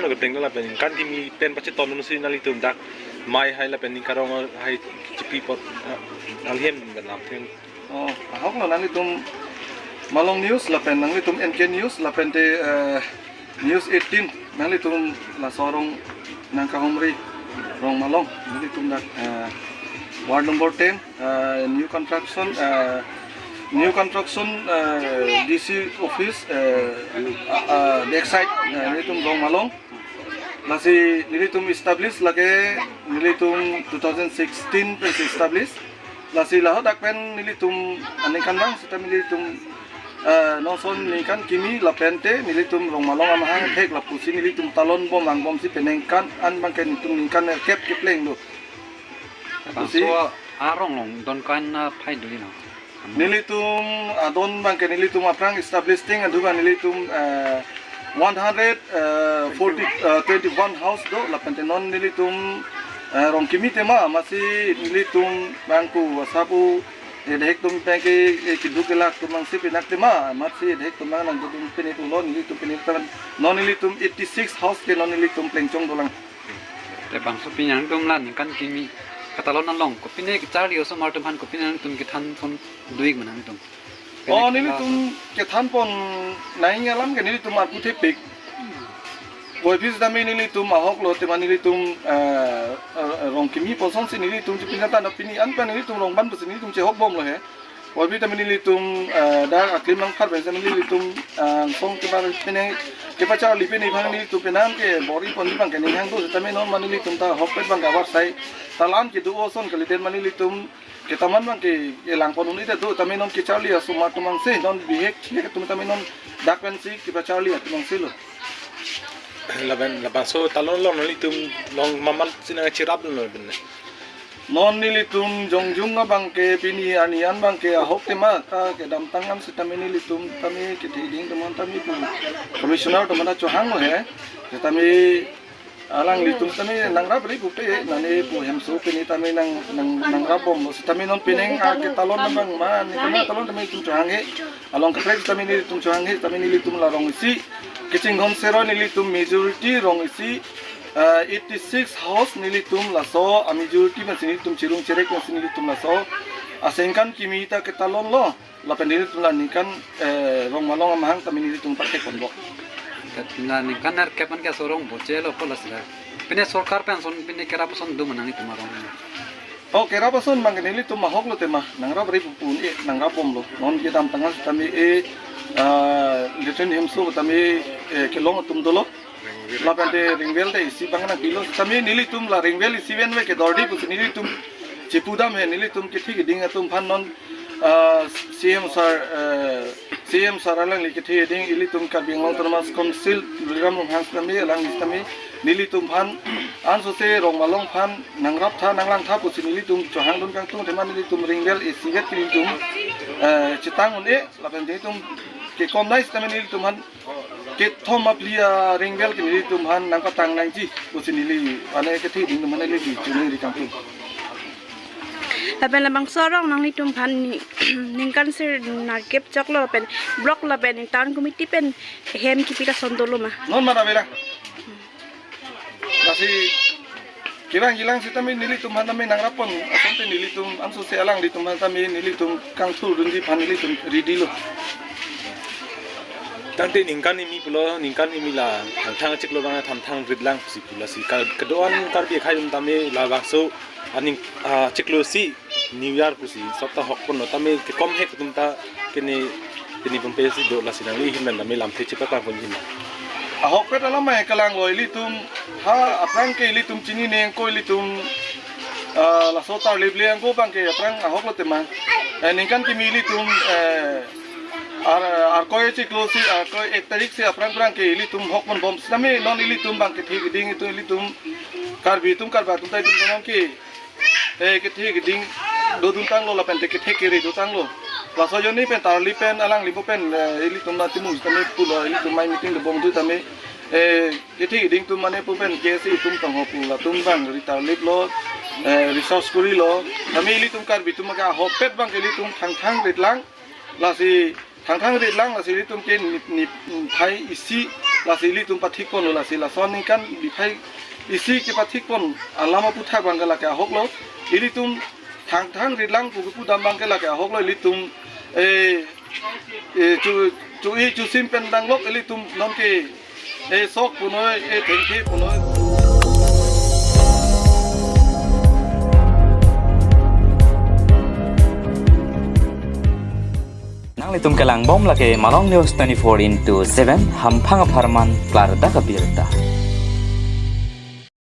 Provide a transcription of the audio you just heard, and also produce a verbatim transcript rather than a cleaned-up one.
Kepeng lapen ningkan kimi pen pacheton nunsi nanglitum dak mei hai lapen ningkarong hai chipi apot, ah, nanghem pen lamthe. Oh, ahok lo nanglitum Malong News lapen nanglitum N K News lapen te, eh, News eighteen, nanglitum laso arong nangkahumri Rongmalong, nanglitum dak, eh, ward number ten, eh, new construction, eh, new construction, eh, D C office, eh, ah, ah, backside, eh, nanglitum Rongmalong. Lasi nelitum establish lake nelitum two thousand sixteen pen si establish. Lasi lahadak pen nelitum aningkanvang seta nelitum, eh, non ason ningkan kimi lapen te nelitum Rongmalong amahang thek lapusi nelitum talon bom angbomsi peningkan an abangke nelitum ningkan kep kepleng lo. Pusi bangso arong along don ko-an aphai do-i no? Nelitum adon abangke nelitum aphrang establishing adu abang nelitum, eh, one hundred, eh, forty, eh, twenty-one house do lapen te non nelitum, eh, rong kimi tema amatsi nelitum bangku asapu, eh, dehek atum abangke, eh, keduk kelak atum abangsi penak tema amatsi dehek atum abang nangdodun pine pulo nelitum pine tan non nelitum eighty-six house ke non nelitum plengchong dolang. Te bangso pini nangtum la ningkan kimi katalon along kopine kecharli osomar atum aphan kopine nangtum kethan pon do-ik ma nangtum? Oh, pine nelitum kethan pon nangji alam ke nelitum arpu thepik. Puvoiphit sitame nelitum ahok lo tema nelitum, eh, eh, rong kimi pon asonsi nelitum chepinjata na pini an pen nelitum rong ban pusi nelitum chehok bom lo he. Puvoiphit tame nelitum, eh, dak aklim nangpharben sitame nelitum, eh, song kebar pene kepacharli pene aphan nelitum penang ke bor-i pon abangke ninghang do sitame non ma nelitum ta ahokpet abangke abar sai talan kedo ason kalidet ma nelitum ketaman abangke elang pon un-e ta do tame non kecharli asomar atum abangsi non bihek thek atum tame non dak pensi kepacharli atum abangsi lo. Lapen labangso talon along nelitum long mamat si nangcherap lo benne. Non nelitum jongjung abangke pini arni an abangke ahok tema ta kedamtang an sitame nelitum tame kethe ding teman tame pu commissioner teman ta chohang lo he. Sitame alanglitum tame nangrap ri pupe nane pu hemso pini tame nang, nang, nangrap bom lo sitame non penang a ketalon abang ma ne kena talon tame tum chohang he. Along kaprek sitame nelitum chohang he sitame nelitum la rong isi kachinghon sero nelitum majority rong isi, eh, eighty-six house nelitum laso a majority pensi nelitum chirung cherek pensi nelitum laso aningkan kimi ta ketalon lo lapen nelitum la ningkan, eh, Rongmalong amahang tame nelitum pathek pon bo. La ningkan nerkep an ke aso rong boche lo ko lasi la. Pine sorkar pen ason pine kerap ason do ma nangtum arong? Oh, kerap ason abangke nelitum ahok lo tema nangrap ri pu un-e nangrap bom lo. Non kedamtang an tame e, ah, latrine hemso tame, eh, kelong atum dolo. Lapen te ringwell te isi abang nangpilo. Tame nelitum la ringwell isi ven ve kedordi pusi nelitum chepudam he nelitum kethe keding atum aphan non, ah, C M sir, eh, C M sir alangli kethe keding ilitum Karbi Anglong Autonomous Council Tuliram Ronghang sitame alangli sitame nelitum aphan ansose Rongmalong aphan nangrap tha nanglang tha pusi nelitum chohangdun kangtung tema nelitum ringwell isivet ke nelitum, eh, chetang un-e lapen nelitum kekom nai sitame nelitum aphan kethom aphli a ringwell ke nelitum aphan nangpatang nangji pusi neli ane kethe ding atum aphan neli chuningri kangtung. Lapen labangso arong nanglitum aphan ni, ningkan sir nerkep choklo pen block lapen town committee pen hem kipi ta ason dolo ma? Non mana bela. Lasi kevang kelang sitame nelitum aphan tame nangrap pon asonte nelitum ansose alanglitum aphan tame nelitum kangthurdunji aphan nelitum ready lo. Tangte ningkan kimi pulo ningkan kimi la thangthang chiklo abang thangthang rit lang pusi pulo si ka kedo-an Karbi akhai atum tame labangso aning, ah, chiklo isi New Year pusi sopta hok pon lo tame kekom hek atum ta kene kene pumpe si do lasi nangli hin tame lamthe chipaklang pon hin. Ahokpet alam mai kelang lo ilitum ha aphrang ke ilitum chinine ko ilitum, ah, laso tarlip le angko abangke aphrang ahok lo tema. Eh, ningkan kimi ilitum, eh, ar, Arkoi chiklo si Arkoi ek tarik si aphrang aphrang ke ilitum hok pon bom sitame non ilitum abangke kethe keding itum ilitum Karbi atum Karbi atum ta itum tonong ke eh, kethe keding dodun tanglo lapen te kethe kere do tanglo. Laso ajoine pen tarlip pen alangli bo pen, eh, ilitum na timu tame pulo ilitum mai meeting le bom do tame, eh, kethe keding atum mane pu pen K S A atum tangho pu latum abang ri tarlip lo, eh, research kori lo. Tame ilitum Karbi atum ke ahokpet abangke ilitum thangthang rit lang. Lasi thangthang rit lang lasi ilitum ke ni, ni, phai isi Lasi ilitum pathik ponlo, lasi lason ningkan biphai isi kepathik pon alam aputhak abang ke lake ahok lo. Ilitum thangthang ritlang pu kepu dam abang ke lake ahok lo, ilitum eh eh chu chu i chu sim pen danglok, ilitum nonke eh sok punoi, eh thengthe punoi. Nanglitum kelang bom lake Malong News twenty-four into seven, hamphang apharman klardak abirta.